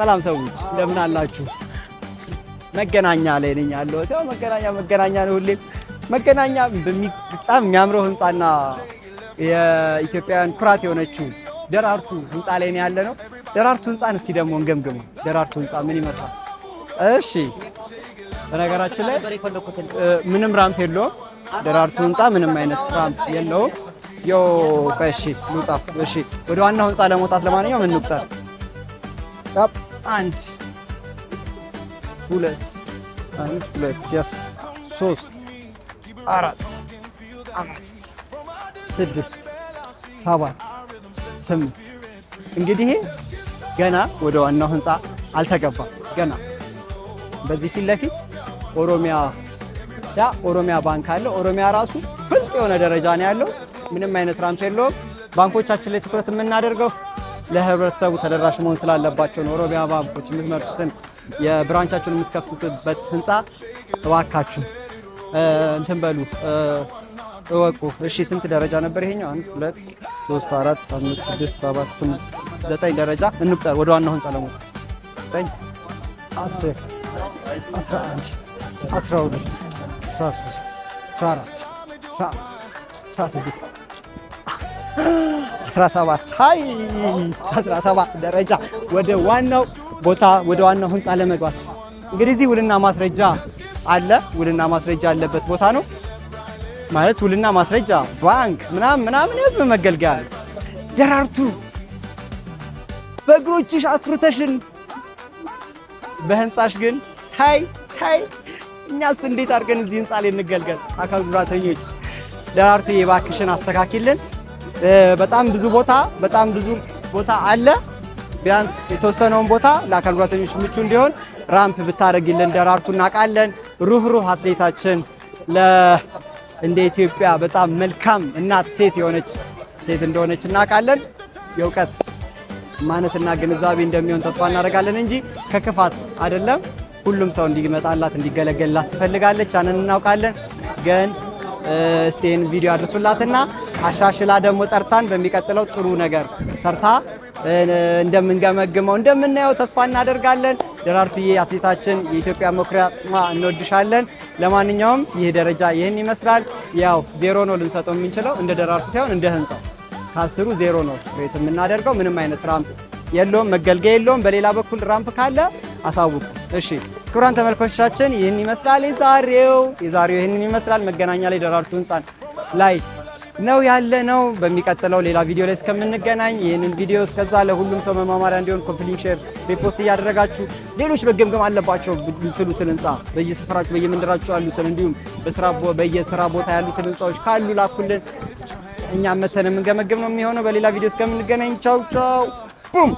ሰላም ሰዎች፣ እንደምን አላችሁ? መገናኛ ላይ ነኝ ያለሁት። ያው መገናኛ መገናኛ ነው፣ ሁሌም መገናኛ። በጣም የሚያምረው ህንፃና የኢትዮጵያውያን ኩራት የሆነችው ደራርቱ ህንፃ ላይ ነው ያለነው። ደራርቱ ህንፃን እስቲ ደግሞ እንገምግመው። ደራርቱ ህንፃ ምን ይመስላል? እሺ፣ በነገራችን ላይ ምንም ramp የለውም። ደራርቱ ህንፃ ምንም አይነት ramp የለውም። ዮ እሺ፣ ልውጣ። እሺ፣ ወደ ዋናው ህንፃ ለመውጣት ለማንኛውም እንቁጠር። አንድ፣ ሁለት፣ አንድ፣ ሁለት፣ yes፣ ሶስት፣ አራት፣ አምስት፣ ስድስት፣ ሰባት፣ ስምንት። እንግዲህ ይሄ ገና ወደ ዋናው ህንፃ አልተገባም። ገና በዚህ ፊት ለፊት ኦሮሚያ፣ ያ ኦሮሚያ ባንክ አለ። ኦሮሚያ ራሱ ፍልጥ የሆነ ደረጃ ነው ያለው። ምንም አይነት ramp የለውም። ባንኮቻችን ላይ ትኩረት የምናደርገው ለህብረተሰቡ ተደራሽ መሆን ስላለባቸው ነው። ኦሮሚያ ባንኮች፣ የምትመርጡትን የ branch ኣችሁን የምትከፍቱበት ህንፃ እባካችሁ እንትን በሉ፣ እወቁ። እሺ፣ ስንት ደረጃ ነበር ይሄኛው? አንድ፣ ሁለት፣ ሶስት፣ አራት፣ አምስት፣ ስድስት፣ ሰባት፣ ስምንት፣ ዘጠኝ ደረጃ እንቁጠር። ወደ ዋናው ህንፃ ለመውጣት 9፣ 10፣ 11፣ 12፣ 13፣ 14፣ 15፣ 16፣ 17፣ ሃይ፣ 17 ደረጃ ወደ ዋናው ቦታ፣ ወደ ዋናው ህንፃ ለመግባት። እንግዲህ እዚህ ውልና ማስረጃ አለ። ውልና ማስረጃ ያለበት ቦታ ነው ማለት ውልና ማስረጃ፣ ባንክ ምናምን ምናምን የህዝብ መገልገያ ነው። ደራርቱ፣ በእግሮችሽ አኩርተሽን በህንፃሽ ግን ታይ ታይ፣ እኛስ እንዴት አድርገን እዚህ ህንፃ ላይ እንገልገል? አካል ጉዳተኞች፣ ደራርቱ የባክሽን አስተካኪልን። በጣም ብዙ ቦታ፣ በጣም ብዙ ቦታ አለ። ቢያንስ የተወሰነውን ቦታ ለአካል ጉዳተኞች ምቹ እንዲሆን ramp ብታደርግልን ደራርቱ፣ እናውቃለን። ሩህሩህ አትሌታችን፣ እንደ ኢትዮጵያ በጣም መልካም እናት ሴት የሆነች ሴት እንደሆነች እናውቃለን። የእውቀት ማነስና ግንዛቤ እንደሚሆን ተስፋ እናደርጋለን እንጂ ከክፋት አይደለም። ሁሉም ሰው እንዲመጣላት፣ እንዲገለገልላት ትፈልጋለች። ያንን እናውቃለን። ግን እስቲ ይህን ቪዲዮ አድርሱላትና አሻሽላ ደግሞ ጠርታን በሚቀጥለው ጥሩ ነገር ሰርታ እንደምንገመግመው፣ እንደምናየው ተስፋ እናደርጋለን። ደራርቱዬ አትሌታችን፣ የኢትዮጵያ መኩሪያ፣ እንወድሻለን። ለማንኛውም ይህ ደረጃ ይህን ይመስላል። ያው 0 ነው ልንሰጠው የምንችለው፣ እንደ ደራርቱ ሳይሆን እንደ ህንፃው ከ10ሩ 0 ነው rate የምናደርገው። ምንም አይነት ramp የለውም፣ መገልገያ የለውም። በሌላ በኩል ramp ካለ አሳውቁ። እሺ፣ ክቡራን ተመልካቾቻችን፣ ይህን ይመስላል የዛሬው፣ ይህንን ይመስላል። መገናኛ ላይ ደራርቱ ህንፃን ላይ ነው ያለነው። በሚቀጥለው ሌላ ቪዲዮ ላይ እስከምንገናኝ ይህንን ቪዲዮ እስከዛ ለሁሉም ሰው መማማሪያ እንዲሆን copy link፣ share፣ repost እያደረጋችሁ ሌሎች መገምገም አለባቸው የምትሉትን ህንፃ፣ በየሰፈራችሁ በየመንደራችሁ ያሉትን፣ እንዲሁም በየስራ ቦታ ያሉትን ህንፃዎች ካሉ ላኩልን። እኛ መተን የምንገመግም ነው የሚሆነው። በሌላ ቪዲዮ እስከምንገናኝ ቻው ቻው፣ boom።